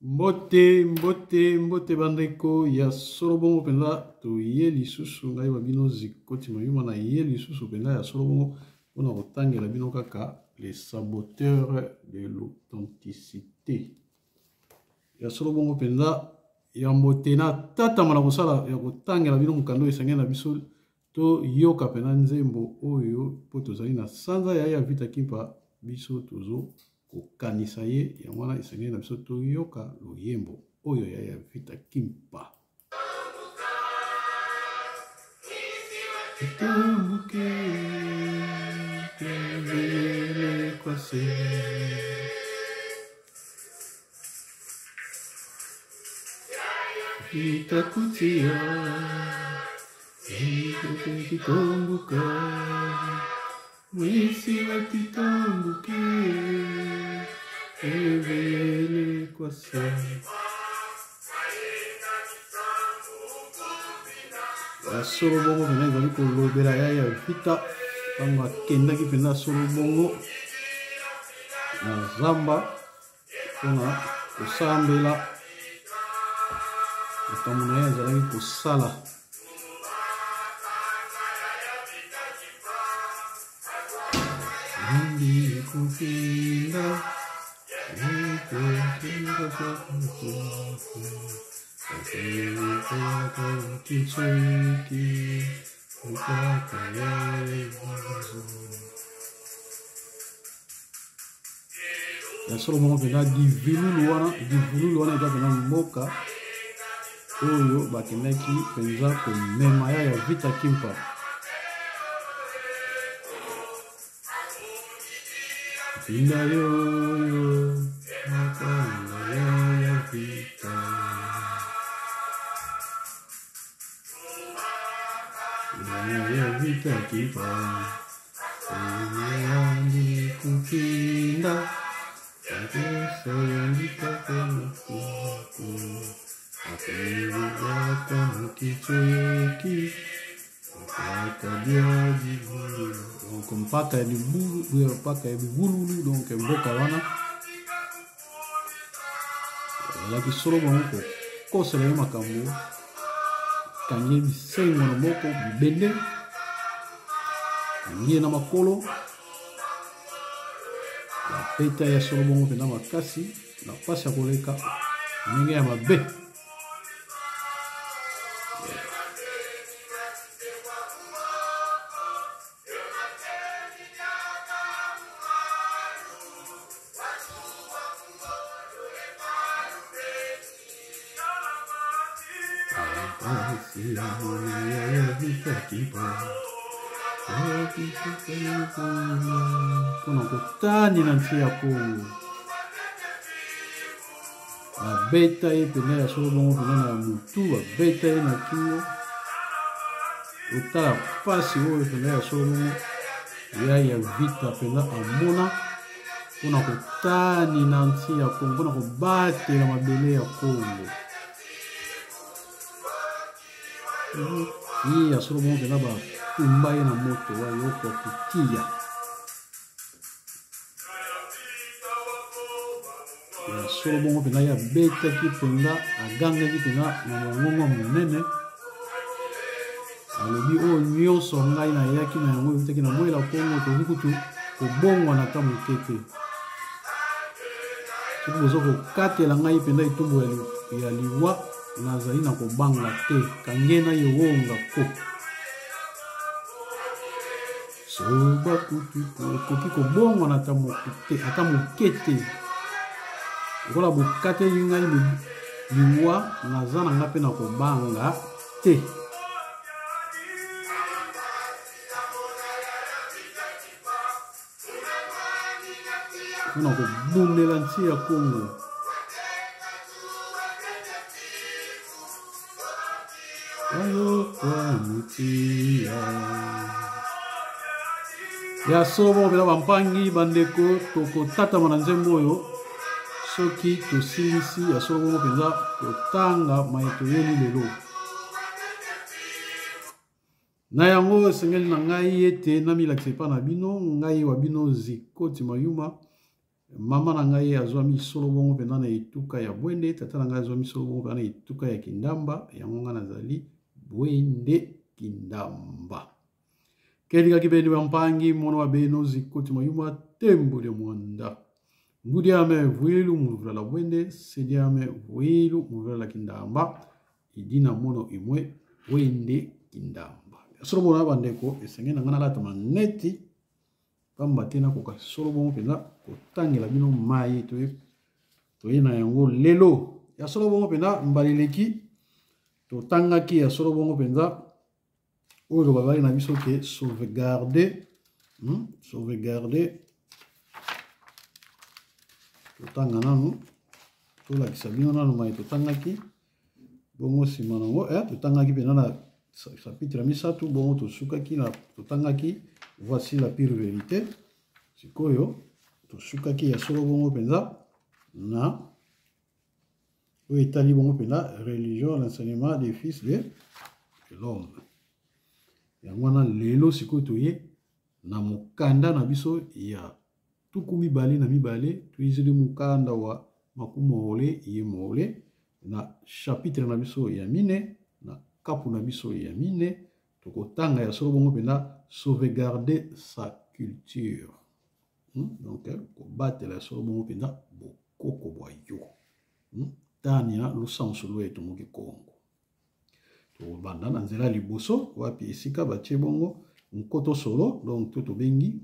Mbote, mbote, mbote bandeko ya solo bongo mpenza toye lisusu ngai wa bino Zikoti Mayuma na ye lisusu mpenza ya solo bongo mpona kotangela bino kaka les saboteurs de l'authenticité ya solo bongo mpenza yambo te natatama na kosala ya kotangela bino mokanda oyo esengeli na biso Toyoka mpena nzembo oyo mpo tozali na sanza ya ya Vita Kimpa, biso tozo kokanisa ye, yango wana esengeli na biso toyoka loyembo oyo ya ya Vita Kimpa. Etomboke kwase Vita kutia Kitomboka Mwisi wa kitomboke Evele kwasa Ya solo bongo mpenza ezali kolobela ya ya vita ntango akendaki mpenza solo bongo na zamba mpona kosambela makambo na ye azalaki kosala mingi kofinda Ya solo moko mpenza divilulu wana, divilulu wana eza mpenza mboka oyo bakendaki mpenza komema ya ya Vita Kimpa. Vinda yoyo makambo ya ya Vita. Ya ya Vita Kimpa. Donc mpaka ya libulu mpaka ya bibululu donc mboka wana azalaki solo bango kokosela ye makambo kangi ye bisengo na moko bibende kangi ye na makolo bapeta ya solo bongo mpenza makasi na mpasi ya koleka ndenge ya mabe. Mpona kotani na nse ya Kongo babeta ye mpenza ya solo bongo mpenza na motu babeta ye na kingo otala mpasi oyo mpenza ya solo bongo ya ya vita mpenza amona mpona kotani na nti ya Kongo mpona kobatela mabele ya Kongo ye ya solo bongo mpenza batumba ye na moto wa yoko kotiya ya solo bongo mpenza ye abetaki mpenza agangaki mpenza na mongongo ya monene alobi oyo nyonso ngai nayaki na yango eutaki na mwela kongo ekoki kutu kobongwana ata moke te soki boza kokatela ngai mpenza etumbu ya liwa nazali na kobanga te kange na yewonga ko Soba kutu ekoki kobongwana ata moke te, ata moke te. Lokola bokateli ngai liwa, naza na ngai mpe na kobanga te. Mpo na kobundela nti ya Kongo. Ya solo bongo mpena bampangi bandeko tokotatama na nzembo oyo soki tosilisi ya solo bongo mpenza kotanga maye toyeli lelo na yango esengeli na ngai ete namilakisa epai na bino ngai wa bino Zikoti Mayuma. Mama na ngai azwami solo bongo mpenza na etuka ya Bwende, tata na ngai azwami solo bongo mpenza na etuka ya Kindamba, yango ngai nazali Bwende Kindamba. Kelikaki beni ba mpangi mono wa beno zikoti mayuma tembo lya mwanda. Ngudiame vuilu muluvula la Bwende, sediame vuilu muluvula la Kindamba, idina mono imwe Bwende Kindamba. Solo bona bandeko esengeli na ngai nalata maneti pamba te nakoka solo bongo mpenza kotangela bino mai toye na yango lelo. Ya solo bongo mpenza mbala eleki totangaki ya solo bongo mpenza oyo babali na biso ke sauvegarde, Sauvegarde totanga nanu, tolakisa bino nanu mai totangaki bongo nsima nango totangaki mpenza na chapitre ya misato, bongo tosukaki na totangaki voici la pure vérité. Sikoyo tosukaki ya solo bongo mpenza na oyo etali bongo mpenza religion, l'enseignement des fils de l'homme. Yango wana lelo sikoyo toye na mokanda na biso ya 22, toyizeli mokanda wa makumoole ye moole na chapitre na biso ya mine, na kapu na biso ya mine, tokotanga ya solo bongo mpenza sauvegarder sa culture. Donc kobatela ya solo bongo mpenza bokoko bwa yo. Tania lusansu lwetu moki Kongo. Tokobanda na nzela liboso wapi esika batie bongo nkoto solo, donc to tobengi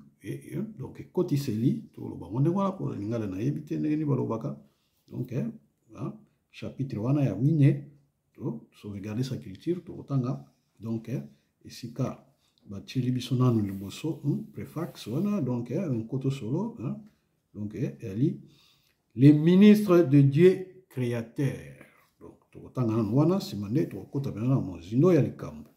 donc ekotiseli, toloba ngo ndenge wana mpo lingala nayebi te ndenge nini balobaka. Donc chapitre wana ya mine to sauvegarder sa culture, tokotanga donc esika batieli biso nanu liboso préface wana, donc nkoto solo, donc ezali les ministres de Dieu créateur. Donc tokotanga nanu wana, nsima nde tokokota mpenza na mozindo ya likambo.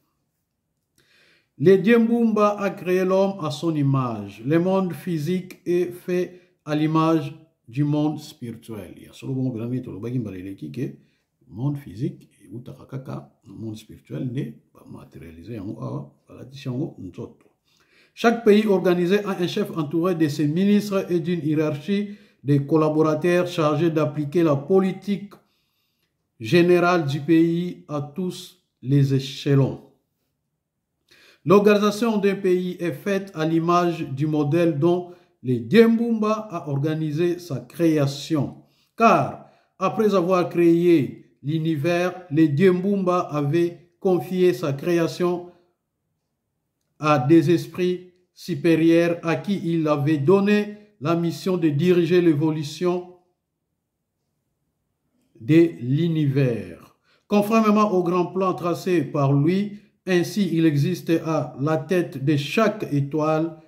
Le Dieu Mbumba a créé l'homme à son image. Le monde physique est fait à l'image du monde spirituel. Ya solo bongo mpenza ndenge tolobaki mbala eleki ke monde physique eutaka kaka na monde spirituel nde bamatérialise yango awa, balatisi yango nzoto. Chaque pays organisé a un chef entouré de ses ministres et d'une hiérarchie de collaborateurs chargés d'appliquer la politique générale du pays à tous les échelons. L'organisation d'un pays est faite à l'image du modèle dont le Dieu Mbumba a organisé sa création. Car, après avoir créé l'univers, le Dieu Mbumba avait confié sa création à des esprits supérieurs à qui il avait donné la mission de diriger l'évolution de l'univers. Conformément au grand plan tracé par lui, ainsi il existe à la tête de chaque étoile,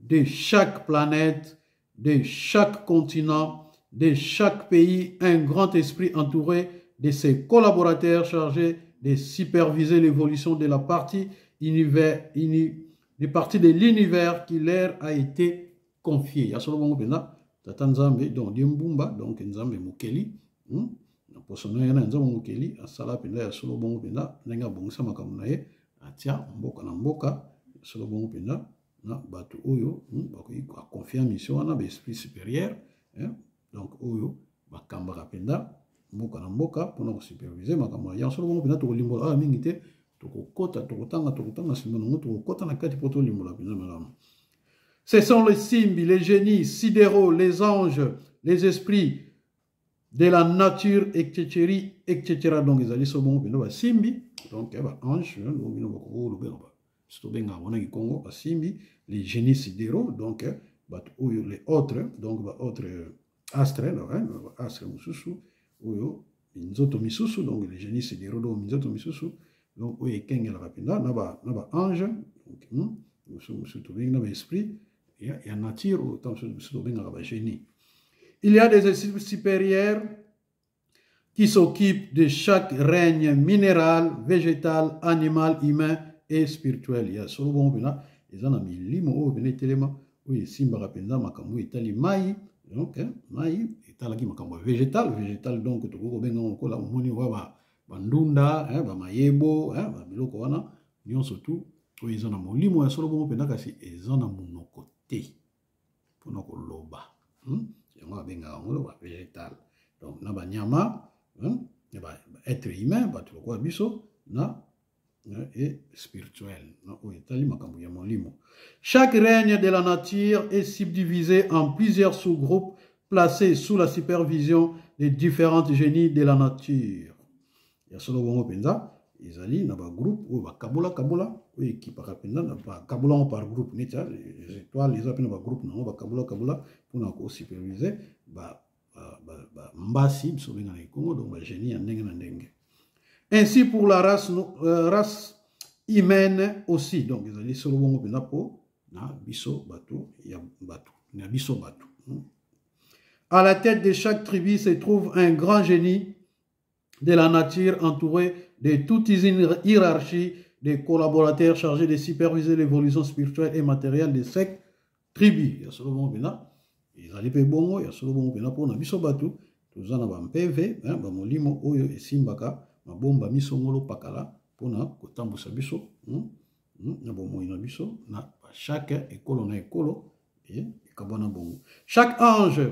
de chaque planète, de chaque continent, de chaque pays, un grand esprit entouré de ses collaborateurs chargés de superviser l'évolution de la partie univers, uni, de partie de l'univers qui leur a été confiée. Ya solo bongo mpenza tata Nzambe, donc Dieu Mbumba, donc Nzambe mokeli, na poso na ye na Nzambe mokeli asala mpenza ya solo bongo mpenza ndenge abongisa makambo na ye, atia mboka na mboka ya solo bongo mpenza na bato oyo bakoki koconfie mission wana, ba esprit supérieur, donc oyo bakambaka mpenza mboka na mboka mpona kosupervise makambo ya solo bongo mpenza. Tokolimbola awa mingi te, tokokota, tokotanga, tokotanga nsima nango tokokota na kati mpo tolimbola mpenza malamu. Ce sont les simbi, les génies sidéraux, les anges, les esprits de la nature, etc., etc. Donc ezali so bongo mpenza basimbi, donc ba ange, donc bino bakokolobenga biso tobengaka wana kikongo basimbi, les génies sidéraux, donc bato oyo les autres, donc ba autres astre, astre mosusu oyo minzoto misusu, donc les génies sidéraux, donc minzoto misusu, donc oyo ekengelaka mpenza na ba ange, donc mosusu tobengi na ba esprit ya nature oyo ntango mosusu tobengaka ba génie. Il y a des esprits supérieurs qui s'occupent de chaque règne minéral, végétal, animal, humain et spirituel. Ya solo bongo mpenza eza na milimo oyo mpenza etelema oyo esimbaka mpenza makambo oyo etali mai, donc mai etalaki makambo ya végétal, végétal donc tokoki kobenga lokola omoni wa bandunda, bamayebo, babiloko wana nyonso tu oyo eza na molimo ya solo bongo mpenza, kasi eza na monoko te mpona koloba. Yango babengaka yango ba végétal. Donc na banyama, na ba être humain, bato lokola biso, na et spirituel, na oyo etali makambo ya molimo. Chaque règne de la nature est subdivisé en plusieurs sous-groupes placés sous la supervision des différentes génies de la nature. Ya solo bongo mpenza ezali na bagroupe oyo bakabola kabola oyo ekipaka mpenza na bakabola yango par groupe neti les étoiles eza mpe na bagroupe na yango bakabola kabola mpona kosupervise bambasi biso obenga na Kikongo, donc bagénie ya ndenge na ndenge. Ainsi pour la race, race humaine aussi. Donc ezali solo bongo mpenza mpo na biso bato ya bato na biso bato. À la tête de chaque tribu se trouve un grand génie de la nature entouré de toute une hiérarchie de collaborateurs chargés de superviser l'évolution spirituelle et matérielle de cette tribu. Ya solo bongo mpenza ezali mpe bongo ya solo bongo mpenza mpona biso bato toza na bampeve, bamolimo oyo esimbaka mabomba misongolo pakala mpona kotambusa biso na bomoi na biso na chaque ekolo na ekolo ekabwana bongo. Chaque ange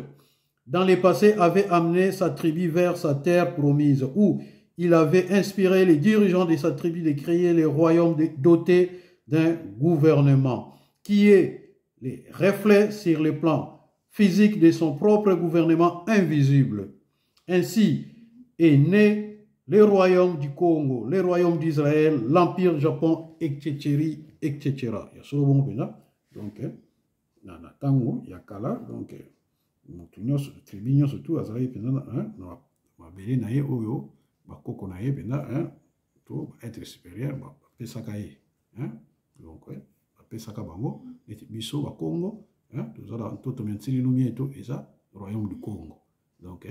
dans le passé avait amené sa tribu vers sa terre promise, où il avait inspiré les dirigeants de sa tribu de créer le royaume doté d'un gouvernement qui est le reflet sur le plan physique de son propre gouvernement invisible. Ainsi est né le royaume du Congo, le royaume d'Israël, l'empire Japon, etc., etc. Donc, na ntango ya kala, donc moto nyonso, tribu nyonso tu azalaki mpenza na mabele na ye oyo bakoko na ye mpenza to être supérieur bapesaka ye. Donc bapesaka bango neti biso bakongo toza na ntoto mya nsili lumieto eza royaume du Congo. Donc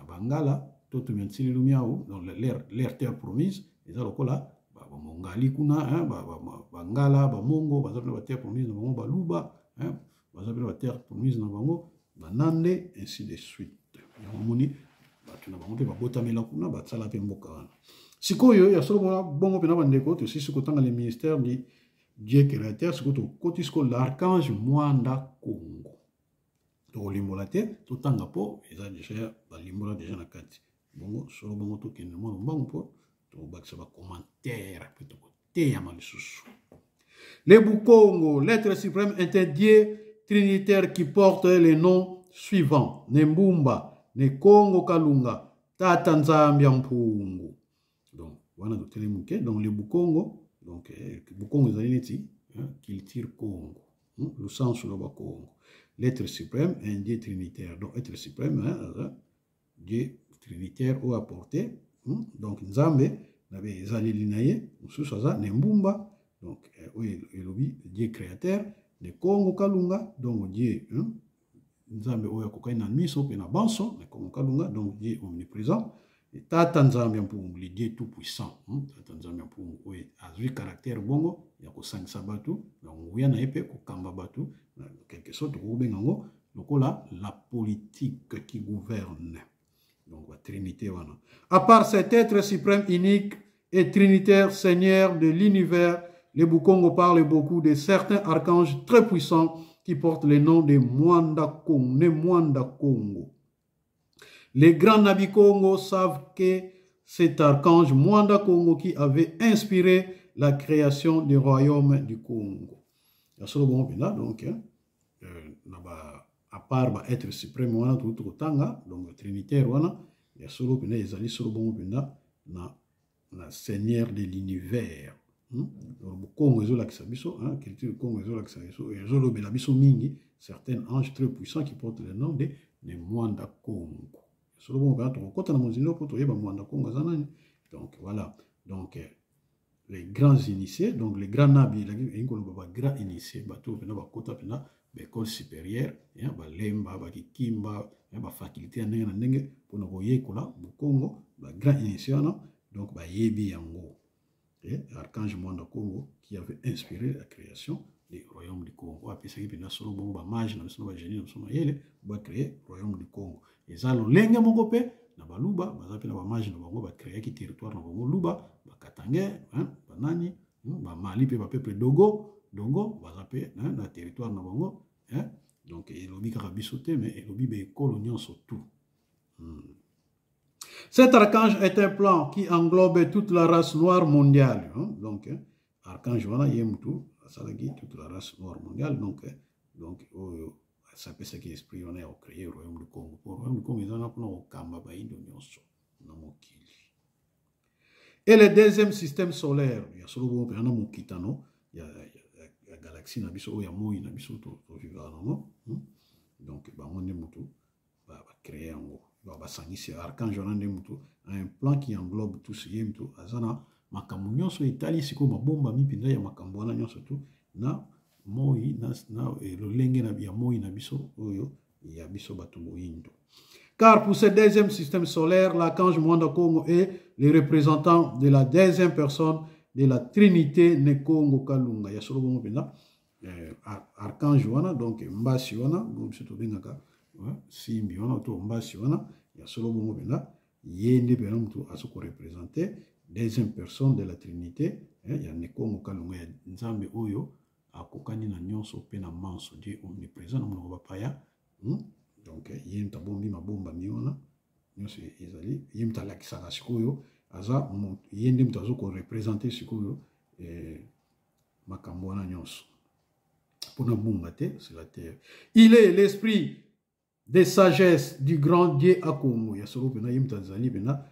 bangala ntoto mya nsili lumiau, donc leur terre promise eza lokola bamongali kuna, bangala, bamongo baza mpena baterre promise na bango, baluba baza mpena baterre promise na bango, banande, ainsi de suite. Yango moni bato na bango mpe babotamela kuna, basala mpe mboka wana. Sikoyo ya solo bongo mpena bandeko, tosisi kotanga le ministère du Dieu créateur. Sikoyo tokoti sikoyo l'archange Mwanda Kongo. Tokolimbola te, totanga mpo eza deja balimbola deja na kati bongo. Solo bongo tokende mwa lombango mpo tokobakisa bacommentaire mpe tokoteyama lisusu. Le Bukongo, l'être suprême, est un dieu trinitaire qui porte les noms suivants: Nembumba, Nekongo Kalunga, Tata Nzambia Mpungu. Donc wana totele moke. Donc le Bukongo, donc Bukongo ezali neti culture Congo, lusansu na Bakongo. L'être suprême, un dieu trinitaire. Donc être suprême, hein, dieu trinitaire oyo apporté, donc Nzambe na be ezaleli na ye mosusu aza Nembumba, donc oyo elobi dieu créateur, Nekongo Kalunga, donc dieu, Nzambe oyo akokani na miso mpe na banso, Nekongo Kalunga, donc dieu omniprésent, Tata Nzambe ya Mpungu, le dieu tout puissant, Tata Nzambe ya Mpungu oyo azwi caractère bongo ya kosangisa bato na nguya na ye mpe kokamba bato. Na quelque sorte tokobenga yango lokola la politique qui gouverne. Donc la trinité wana. À part cet être suprême unique et trinitaire, seigneur de l'univers, les Bukongo parlent beaucoup de certains archanges très puissants qui portent le nom de Mwanda Kongo, ne Mwanda Kongo. Les grands Nabi Kongo savent que cet archange Mwanda Kongo qui avait inspiré la création du royaume du Congo. Ya solo bongo mpenza, donc na ba à part ba être suprême wana touti kotanga, donc trinitaire wana, ya solo mpenza ezali solo bongo mpenza na seigneur de l'univers. Donc Congo ezolakisa biso, culture Congo ezolakisa biso, ezolobela biso mingi certains anges très puissants qui portent le nom de Mwanda Kongo. Solo bongo mpenza tokokɔta na mozindo mpo toyeba Mwanda Kongo aza nani. Donc voilà, donc les grands initiés, donc les grands nabi, elingi koloba ba grand initié, bato mpenza bakota mpenza baécole supérieure, balemba, bakikimba, bafaculté ya ndenge na ndenge mpona koyekola bokongo, bagrand initié wana, donc bayebi yango, archange Mwanda Congo qui avait inspiré la création du royaume du Congo. Apesaki mpenza solo bongo bamage na biso na bagénie na biso mayele bacréer royaume du Congo. Eza lolenge moko mpe na baluba, baza mpe na bamage na bango, bacréaki territoire na bango luba, bakatange, banani, bamali mpe bapeuple dogo dogo baza mpe na territoire na bango. Donc elobi kaka biso te, mais elobi baekolo nyonso tout. Cet archange est un plan qui englobe toute la race noire mondiale, hein? Donc archange wana ye mutu asalaki toute la race noire mondiale. Donc oyo asapesaki esprit wana ya kocréer royaume du Congo, po royaume du Congo eza na mpona kokamba bayindo nyonso na mokili. Et le deuxième système solaire ya solo bongo mpenza na mokitano ya galaxie na biso oyo ya moi na biso tovivaka nango. Donc bango nde motu bacréer yango, basangisi archange wana nde motu un plan qui englobe tous. Ye motu aza na makambo nyonso etali sikoyo mabombami mpenza ya makambo wana nyonso tu na moi na lolenge ya moi na biso oyo ya biso bato moyindo. Car pour ce deuxième système solaire, l'archange Mwanda Kongo est le représentant de la deuxième personne de la Trinité Ne Kongo Kalunga. Ya solo bongo mpenza archange wana, donc mbasi wana biso tobengaka simbi wana to mbasi wana, ya solo bongo mpenza ye nde mpenza motu aza koreprésenter deuxième personne de la Trinité ya Ne Kongo Kalunga, ya Nzambe oyo akokani na nyonso mpe na manso, Dieu omniprésent na monoko bapaya. Donc ye moto abombi mabombami wana nyonso, ezali ye moto alakisaka sikoyo, aza ye nde moto aza koreprésenter sikoyo makambo wana nyonso mpona bunga te sur la terre. Il est l'esprit de sagesse du grand Dieu Akongo. Ya solo mpenza ye moto azali mpenza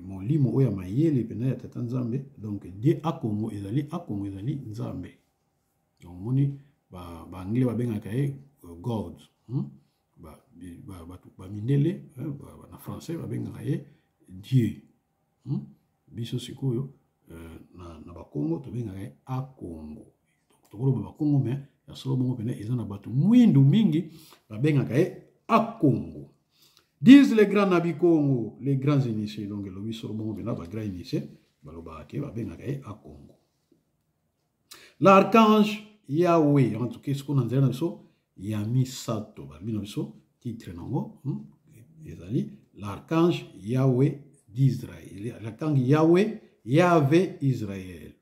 molimo oyo ya mayele mpenza ya tata Nzambe. Donc Dieu Akongo ezali, Akongo ezali Nzambe. Donc omoni baanglais babengaka ye God, Bato bamindele na français babengaka ye Dieu. Biso sikoyo na bakongo tobengaka ye Akongo. Tokoloba bakongo, mais ya solo bongo mpenza eza na bato mwindu mingi babengaka ye Akongo, disent les grands Nabi Congo, les grands initiés. Donc elobi solo bongo mpenza bagrand initié balobaka ke babengaka ye Akongo, l'archange Yahweh. En tout cas sikoyo na nzela na biso ya misato, balobi na biso titre nango ezali l'archange Yahweh d'Israël, l'archange Yahweh, Yahvé Israël.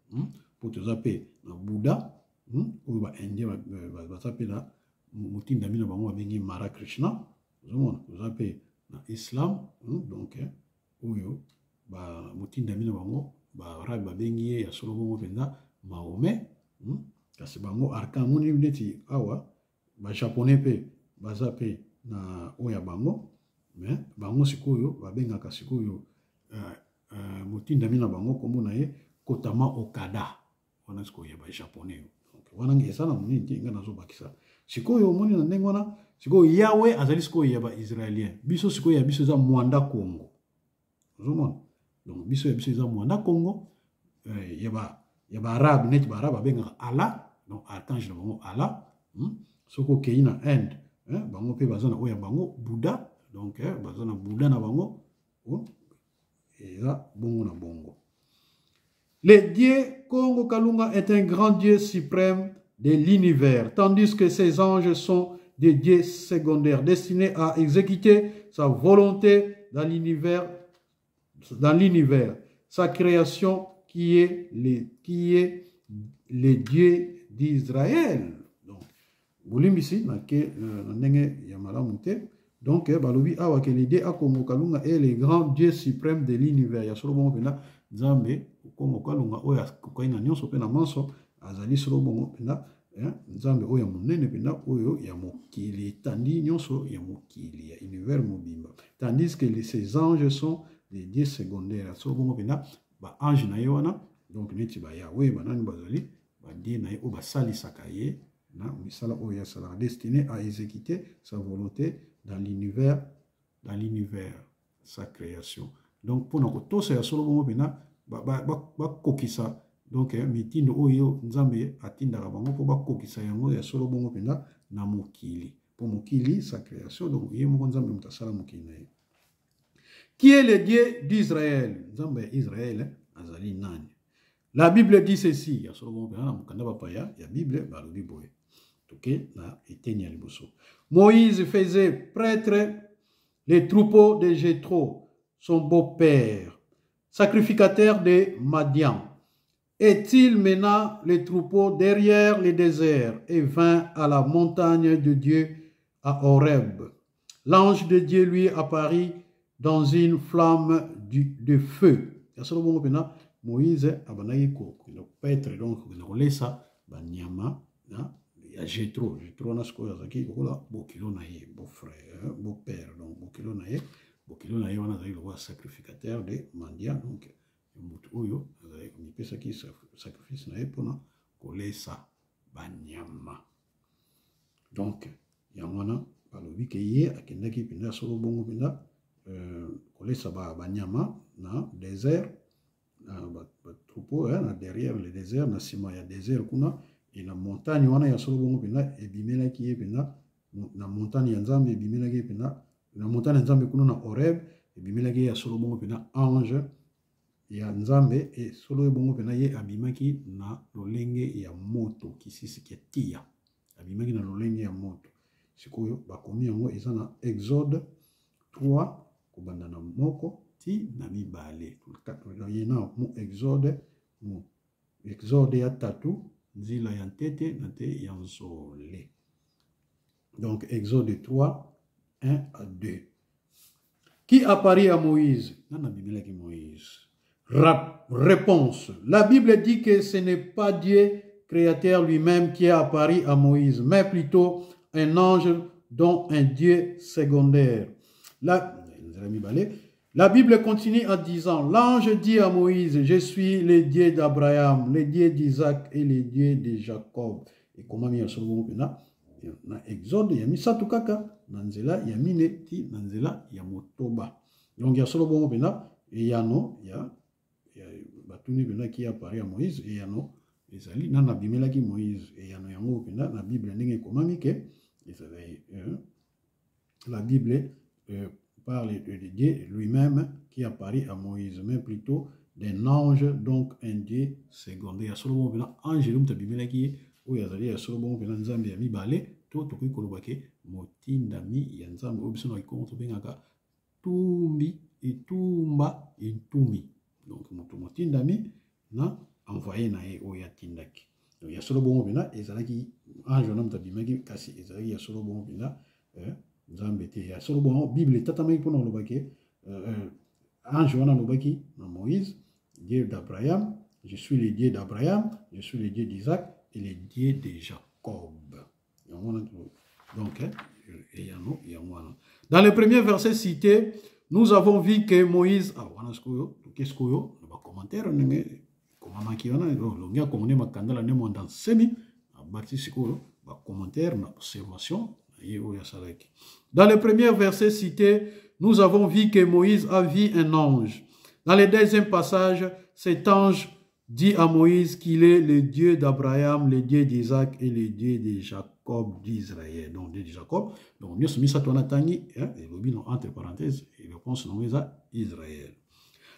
Po toza mpe na Bouddha oyo baindien baza mpe na motindami na bango babengi Mara Krishna. Ozomona toza mpe na islam, donc oyo motindami na bango baarabe babengi ye ya solo bongo mpenza Mahomet. Kasi bango archange moni neti awa bajaponais mpe baza mpe na oyo ya bango, mais bango sikoyo babengaka sikoyo motindami na bango nkombo na ye Kotama Okada. Wana sikoyo ya bajaponais. Donc wana eza na monini te, ngai nazobakisa sikoyo. Omoni na ndenge wana sikoyo Yawe azali sikoyo ya baisraélien. Biso sikoyo ya biso eza Mwanda Kongo. Ozomona, donc biso ya biso eza Mwanda Kongo. Ya baarabe, neti baarabe babengaka Allah, donc archange na bango Allah. Soki okei na Inde, bango mpe baza na oyo ya bango Bouddha, donc baza na Bouddha na bango. Oh, eza bongo na bongo. Le dieu Congo Kalunga est un grand dieu suprême de l'univers, tandis que ses anges sont des dieux secondaires destinés à exécuter sa volonté dans l'univers, sa création qui est le Dieu d'Israël. Donc, bolimbisi na ke na ndenge ya malamu te. Donc balobi awa ke le dieu Akongo Kalunga est le grand dieu suprême de l'univers. Ya solo bongo mpenza Nzambe Kongo Kalunga oyo akokani na nyonso mpe na manso azali solo bongo mpenza Nzambe oyo ya monene mpenza, oyo ya mokili etandi nyonso, ya mokili ya univers mobimba, tandis que ces anges sont des dieux secondaires. Ya solo bongo mpenza baange na ye wana, donc neti bayawe banani, bazali badieu na ye oyo basalisaka ye na misala oyo asalaka, destiné à exécuter sa volonté dans l'univers, sa création. Donc mpona kotosa ya solo bongo mpenza bakokisa donc mitindo oyo Nzambe atindaka bango mpo bakokisa yango ya solo bongo mpenza na mokili, mpo mokili sa création. Donc ye moko Nzambe moto asala mokili na ye. Qui est le Dieu d'Israël? Nzambe ya Israël azali nani? La Bible dit ceci. Ya solo bongo mpenza na mokanda bapaya ya Bible balobi boye. Toke na eteni ya liboso. Moïse faisait paître les troupeaux de Jéthro, son beau-père, sacrificateur de Madian. Et il mena les troupeaux derrière le désert et vint à la montagne de Dieu. à Horeb. L'ange de Dieu lui apparut dans une flamme du, de feu. Ya solo bongo pena Moïse abandaki kokende kopetre donc kokende kolesa banyama na ya Jetro. Jetro wana sikoyo azalaki lokola bokilo na ye, beau frère, beau père donc bokilo na ye, bokilo na ye wana azalaki lokola sacrificateur de Mandia donc moto oyo azalaki komipesaki sacrifice na ye mpona kolesa banyama. Donc yango wana balobi ke ye akendaki mpenza solo bongo mpenza euh, kolesa banyama na desert na batroupeau na derrière le désert na nsima ya désert kuna e na montagne wana ya solo bongo mpenza ebimelaki ye mpenza na montagne ya nzambe ebimelaki ye mpenza na montagne ya nzambe kuna na Horeb ebimelaki ye ya solo bongo mpenza ange ya nzambe e solo ye bongo mpenza ye abimaki na lolenge ya moto kisisi kia tiya abimaki na lolenge ya moto sikoyo bakomi yango eza na exode 3 kobanda na moko ti na mibale ye na mu exode mu exode ya tatu nzila ya ntete na te ya nzole donc exode 3 1 à 2 qui apparut à Moïse nani abimelaki Moïse Réponse. La Bible dit que ce n'est pas Dieu créateur lui-même qui est apparu à Moïse, mais plutôt un ange dont un Dieu secondaire. La, la Bible continue en disant, l'ange dit à Moïse, je suis le Dieu d'Abraham, le Dieu d'Isaac et le Dieu de Jacob. Et comment ya solo mpena na exode ya misato kaka na nzela ya mine ti na nzela ya motoba donc ya solo bongo mpena eyano ya, ya batuni mpena ki appareil ya Moïse eyano ezali nani abimelaki Moïse eyano yango mpena na Bible ndenge ekomami ke ezali euh, la Bible euh, parle de Dieu lui-même qui apparaît à Moïse mais plutôt d'un ange donc un Dieu secondaire ya solo bongo mpena angelo moto abimelaki ye oyo azali ya solo bongo mpena nzambe ya mibale to tokoki koloba ke motindami ya nzambe oyo biso na kikongo tobengaka tumbi etumba entumi donc moto motindami na envoye na ye oyo atindaki donc ya solo bongo mpenza ezalaki ange wana moto abimaki kasi ezalaki ya solo bongo mpenza eh, nzambe te ya solo bongo bible etatamaki mpona koloba ke euh, euh, ange wana alobaki na moïse dieu d'abraham je suis le dieu d'abraham je suis le dieu d'isaac et le dieu de jacob yango wana donc eyano yango wana dans le premier verset cité nous avons vu que moïse ah wana sikoyo toke sikoyo na bacommentaire ndenge ekomamaki wana olongi akongo nde makandala nde mwanda nsemi abakisi sikoyo bacommentaire na observation na ye oyo asalaki dans le premier verset cité nous avons vu que moïse a vu un ange dans le deuxième passage cet ange dit à Moïse qu'il est le Dieu d'Abraham, le Dieu d'Isaac et le Dieu de Jacob d'Israël. Donc, Dieu de Jacob. Donc, nyonso misato wana tangi, elobi no entre parenthèses, réponse nango eza Israël.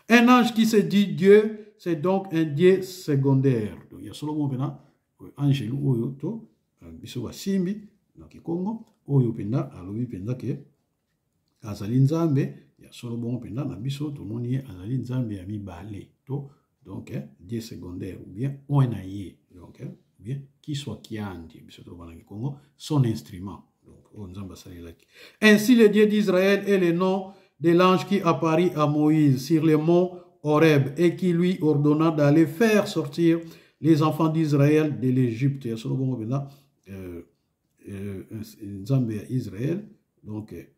Un ange qui se dit Dieu, c'est donc un Dieu secondaire. Donc, ya solo moko mpena angelu oyo to biso basimbi na kikongo oyo mpenza alobi mpenza ke azali nzambe ya solo bongo mpenza na biso tomoni ye azali nzambe ya mibale to donc eh, dieu secondaire ou bien oyo na ye donc eh, ou bien kiswa kiandi biso toloba na kikongo son instrument donc oyo nzambe asalelaki ainsi le dieu d'israël est le nom de l'ange qui apparut à moïse sur le mont Horeb et qui lui ordonna d'aller faire sortir les enfants d'Israël de l'Égypte. Ya solo bongo mpenza euh, euh, nzambe ya Israël donc et,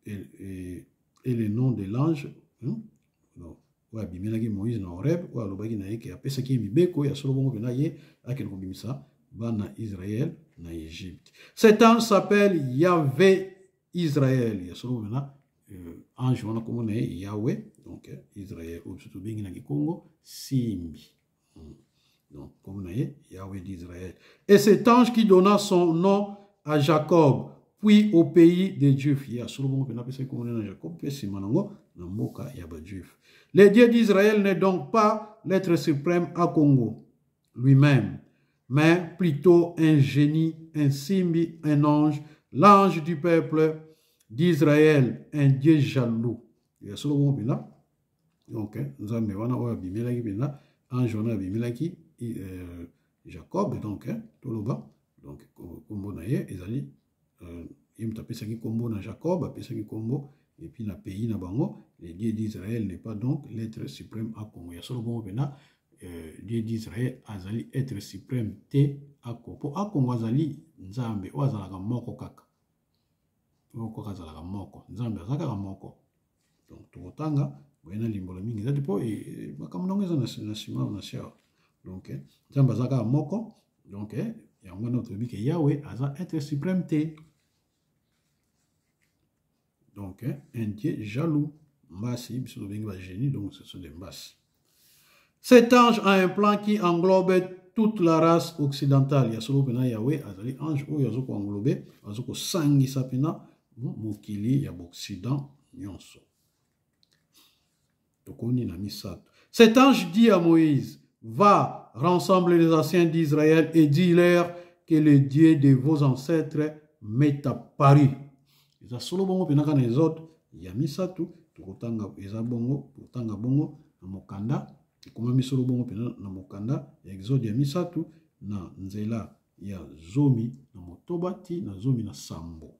et, et le nom de l'ange hein? donc oyo abimelaki moïse na horeb oyo alobaki na ye ke apesaki ye mibeko ya solo bongo mpena ye akende kobimisa bana israel na egypte cet ange s'appelle yahvé israel ya solo mpena euh, ange wana nkombo na ye yahwe donc israel oyo biso tobengi na kikongo simbi hmm. Donc, comme Yahweh d'Israël. Et cet ange qui donna son nom à Jacob, puis au pays des Juifs. Ya solo bongo pena pesa komona na Jacob pe sima nango na mboka ya ba Juifs. Le Dieu d'Israël n'est donc pas l'être suprême à Congo lui-même, mais plutôt un génie, un simbi, un ange, l'ange du peuple d'Israël, un Dieu jaloux. Ya solo bongo pena donc nzambe wana oyo abimelaki mpenza ange wana abimelaki euh, jacob donc toloba donc nkombo na ye ezali euh, Ye moto apesaki nkombo na Jacob, apesaki nkombo et puis na pays na bango. Le Dieu d'Israël n'est pas donc l'être suprême à Congo. Ya solo bongo mpena Dieu d'Israël azali être suprême te à Congo. Po à Congo azali Nzambe oyo azalaka moko kaka. Oyo kaka azalaka moko. Nzambe aza kaka moko. Donc tokotanga boye na limbola mingi eza te mpo makambo nango eza na nsima na se awa. Donc Nzambe aza kaka moko. Donc yango wana toyebi ke Yahweh aza être suprême te. Donc un Dieu jaloux. Mbasi, biso tobengi ba génie, donc ce sont des mbasi. Cet ange a un plan qui englobe toute la race occidentale. Ya solo pena Yahweh azali ange oyo azo ko englober, azo ko sangisa pena mokili ya Occident nyonso. Tokoni na misato. Cet ange dit à Moïse, va, rassemble les anciens d'Israël et dis-leur que le Dieu de vos ancêtres m'est apparu. Eza solo bongo pena kana Exode ya misato, tokotanga eza bongo, tokotanga bongo na mokanda, ekomami solo bongo pena na mokanda ya Exode ya misato na nzela ya 16 ti na 17.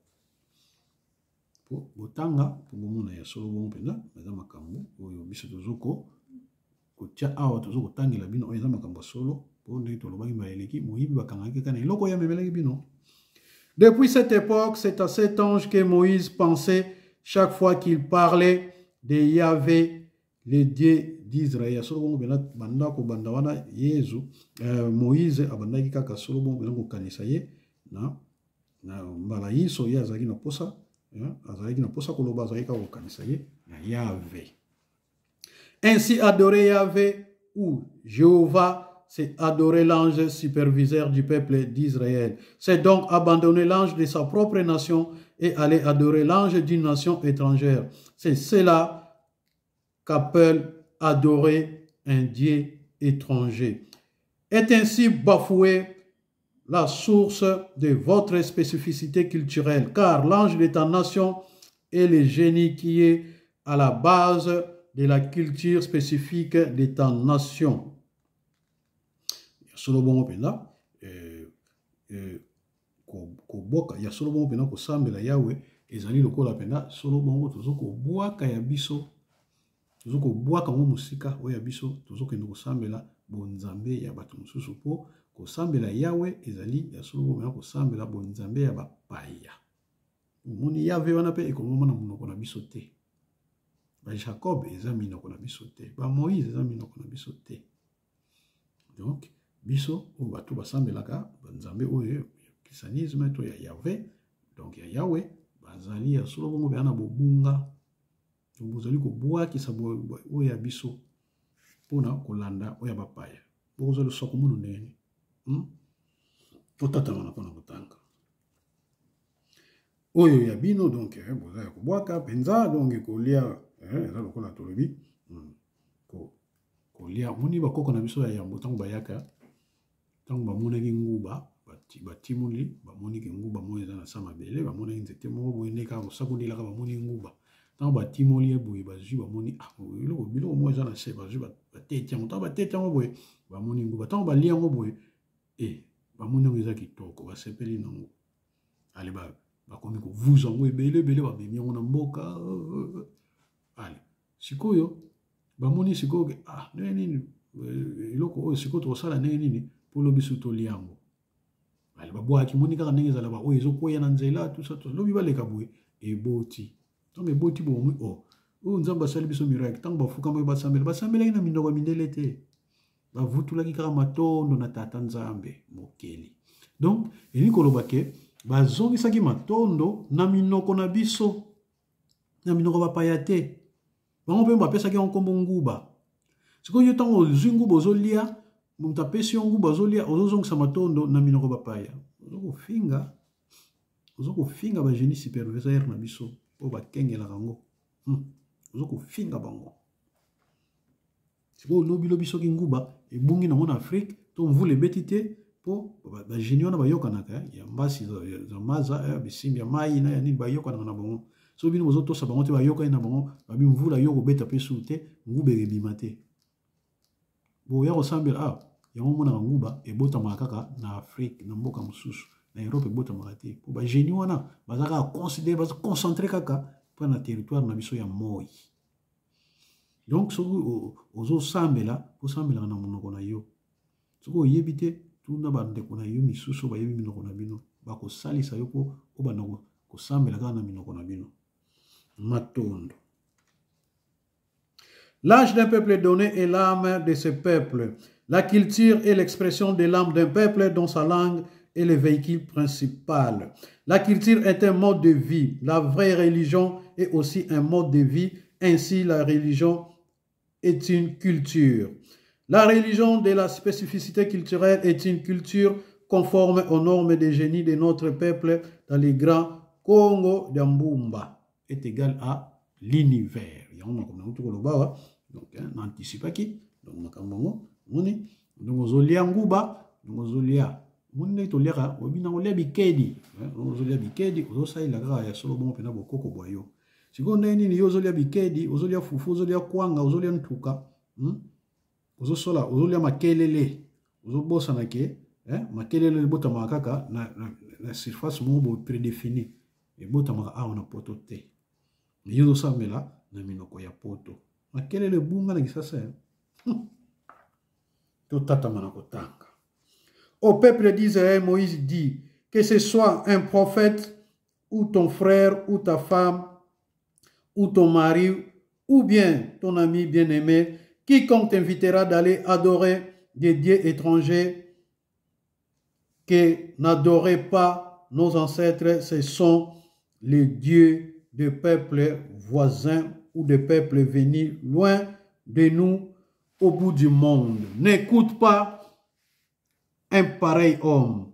Po botanga po bomona ya solo bongo mpenza eza makambo oyo biso tozoko kotia awa, tozo kotangela bino oyo eza makambo ya solo, po ndenge tolobaki mbala eleki, moyibi bakangaki kaka na eloko oyo amemelaki bino. Depuis cette époque, c'est à cet ange que Moïse pensait chaque fois qu'il parlait de Yahvé, le Dieu d'Israël. Ya solo bongo mpenza banda kobanda wana Yezu, Moïse abandaki kaka solo bongo mpenza kokanisa ye na mbala yiso ye azalaki na posa, hein, azalaki na posa koloba, azalaki kaka kokanisa ye na Yahvé. Ainsi adorer Yahvé ou Jéhovah, c'est adorer l'ange superviseur du peuple d'Israël. C'est donc abandonner l'ange de sa propre nation et aller adorer l'ange d'une nation étrangère. C'est cela qu'appelle adorer un Dieu étranger. Est ainsi bafoué la source de votre spécificité culturelle, car l'ange de ta nation est le génie qui est à la base de la culture spécifique de ta nation. Ya solo bongo mpenza, koboka ya solo bongo mpenza kosambela Yahweh ezali lokola mpenza solo bongo tozo kobwaka ya biso, tozo kobwaka ngo mosika oyo ya biso, tozokende kosambela bonzambe ya bato mosusu, mpo kosambela Yahweh ezali ya solo bongo mpenza kosambela bonzambe ya bapaya. Omoni Yahweh wana mpe ekomama na monoko na biso te. Ba Jacob eza minoko na biso te, ba Moïse eza minoko na biso te. Donc biso oyo bato basambelaka banzambe oyo ya christianisme to ya Yahweh, donc ya Yahweh, bazali ya solo bongo bea na bobunga. Donc bozali kobwakisa oyo ya biso mpona kolanda oyo ya bapaya. Bokozwa losako mono ndenge nini? Totatamana mpona kotanga oyo ya bino. Donc boza ya kobwaka mpenza, donc kolia, eza lokola tolobi, kolia. Omoni bakoko na biso ya yambo ntango bayaka, ntango bamonaki nguba, batimoli, bamoniki nguba moko eza na sa mabele, bamonaki nzete moko boye nde kaka kosakolelaka, bamoni nguba. Ntango batimoli ye boye, bazwi, bamoni, ah, eloko, biloko moko eza na se, bazwi, bateti yango. Ntango bateti yango boye, bamoni nguba. Ntango balia yango boye, bamoni yango eza kitoko, basepeli nango. Ale, bakomi kovuza yango ebele ebele, bamemi yango na mboka. Ale, sikoyo bamoni sikoyo ke, ah, ndenge nini, eloko oyo sikoyo tokosala ndenge nini mpo lobi su tolia yango. Ale, babwaki, moni kaka ndenge ezala, ba oyo ezokweya na nzela, tout ça, tout ça. Lobi baleka boye, eboti. Ntango eboti boye, omoni, oh, oyo Nzambe asali biso miracle. Ntango bafukamaki basambela, basambelaki na minoko ya mindele te, bavutulaki kaka matondo na Tata Nzambe mokeli. Donc elingi koloba ke bazongisaki matondo na minoko na biso, na minoko bapaya te. Bango mpe bapesaki yango nkombo nguba. Sikoyo yo ntango ozwi nguba ozolia, moto apesi yo nguba ozolia, ozozongisa matondo na minoko bapaya. Ozokofinga, ozokofinga ba génie superviseur na biso oyo bakengelaka yango. Ozokofinga bango. Sikoyo lobi lobi soki nguba ebungi nango na Afrique to mvula ebeti te, po ba génie wana bayokanaka, ya mbasi za maza, ya bisimbi ya mai na ya nini, bayokanaka na bango. Soki bino bozotosa bango te, bayokani na bango, babi mvula yo kobeta pe su te, nguba ekebima te. Boya kosambela, ah, yango omonaka nguba ebotamaka kaka na Afrique, na mboka mosusu. Na Europe ebotamaka te. Po ba génie wana baza kaka considéré, baza concentré kaka mpo na territoire na biso ya moi. Donc soki ozosambela, osambelaka na monoko na yo. Soki oyebi te, tuna bandeko na yo misusu bayebi minoko na bino, bakosalisa yo mpo obanda kosambela kaka na minoko na bino. Matondo. L'âge d'un peuple donné est l'âme de ce peuple. La culture est l'expression de l'âme d'un peuple dont sa langue est le véhicule principal. La culture est un mode de vie. La vraie religion est aussi un mode de vie. Ainsi, la religion est une culture. La religion de la spécificité culturelle est une culture conforme aux normes des génies de notre peuple dans les grands Congo d'Ambumba est égal à l'univers. Yango makambo yango tokoloba awa. Donc, hein, na anticipaki. Donc, makambo yango, omoni. Donc, ozolia nguba, donc ozolia. Omoni ndenge toliaka, oyebi na kolia bikedi. Hein, ozolia bikedi, ozosalela kaka ya solo bongo mpena bokoko bwa yo. Sikoyo ndenge nini yo ozolia bikedi, ozolia fufu, ozolia kwanga, ozolia ntuka, Ozosola, ozolia makelele, ozobosana ke, hein, makelele ebotamaka kaka na surface moko boye prédéfinie. Ebotamaka awa na poto te. Mais yo ozosambela na minoko ya poto. Makelele ebunga na Kisasa, hein? Totatama na kotanga. Au peuple d'Israël, Moïse dit que ce soit un prophète ou ton frère ou ta femme ou ton mari ou bien ton ami bien-aimé, quiconque t'invitera d'aller adorer des dieux étrangers que n'adoraient pas nos ancêtres, ce sont les dieux de peuples voisins ou de peuples venus loin de nous au bout du monde. N'écoute pas un pareil homme.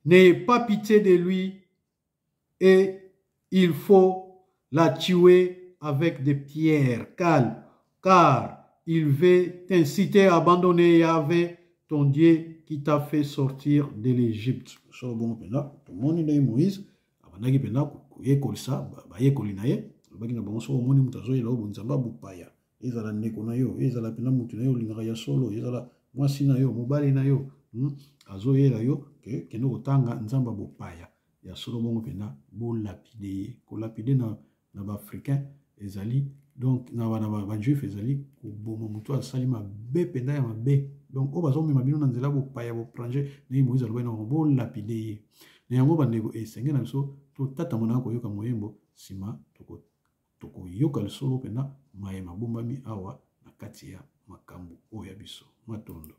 N'ayez pas pitié de lui et il faut la tuer avec des pierres, car il veut t'inciter à abandonner Yahvé, ton Dieu qui t'a fait sortir de l'Égypte. So bon mpenza tomoni ndenge Moïse abandaki mpenza koyekolisa bayekoli na ye, alobaki na bango soki omoni moto azoyela yo bonzambe abopaya, ezala ndeko na yo, ezala mpenza moto na yo olingaka ya solo, ezala mwasi na yo, mobali na yo, azoyela yo ke kende kotanga nzambe abopaya ya solo bongo mpenza bolapide ye. Kolapide na baafricain ezali donc na bajuif ezali koboma moto asali mabe mpenza ya mabe. Donc oyo bazomema bino na nzela bopaya boprange ndenge Moïse alobaki na bango bolapide ye. Na yango bandeko esenge na biso totatama na koyoka moyembo nsima tokoyoka lisolo mpenza maye mabombami awa na kati ya makambo oyo ya biso. Matondo.